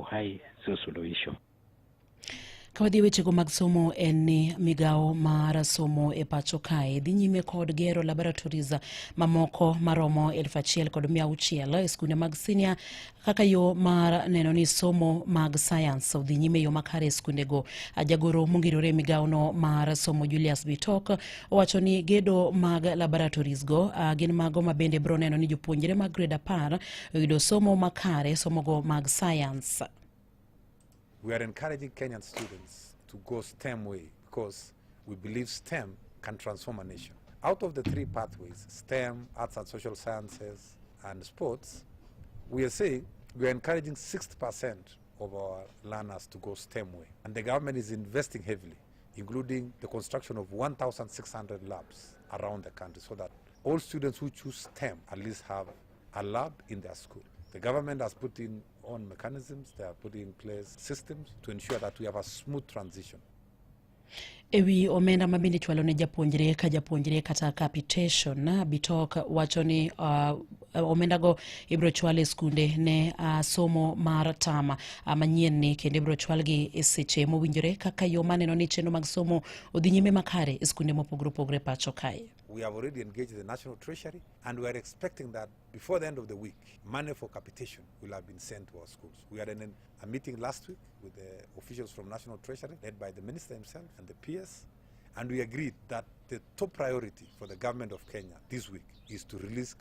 Uhai sio suluhisho. Ka wadhi e wechego mag somo en ni migawo mar somo e pacho kae dhi nyime kod gero laboratories mamoko maromo 1600 e skunde mag senior kaka yo mar neno ni somo mag science odhi nyime e yo makare e skundego. Jagoro mongirore e migawono mar somo Julius Bitok owacho ni gedo mag laboratories go gin mago ma bende biro neno ni jopuonjre mag grade 10 oyudo somo makare somogo mag science. We are encouraging Kenyan students to go STEM way because we believe STEM can transform a nation. Out of the three pathways, STEM, arts and social sciences, and sports, we are saying we are encouraging 60% of our learners to go STEM way. And the government is investing heavily, including the construction of 1,600 labs around the country so that all students who choose STEM at least have a lab in their school. The government has put in on mechanisms, they have put in place systems to ensure that we have a smooth transition. E wi omenda ma bende ichwalo ne japuonjre ka japuonjre kata capitation, Bitok wacho ni omendago ibiro chwal e skunde ne somo mar tam manyien ni kendo ibiro chwalgi e seche mowinjore kaka yo maneno ni chenro mag somo odhi nyime makare e skunde mopogore opogore pacho kae. We have already engaged the National Treasury and we are expecting that before the end of the week, money for capitation will have been sent to our schools. We had a meeting last week with the officials from National Treasury, led by the minister himself and the PS, and we agreed that the top priority for the government of Kenya this week is to release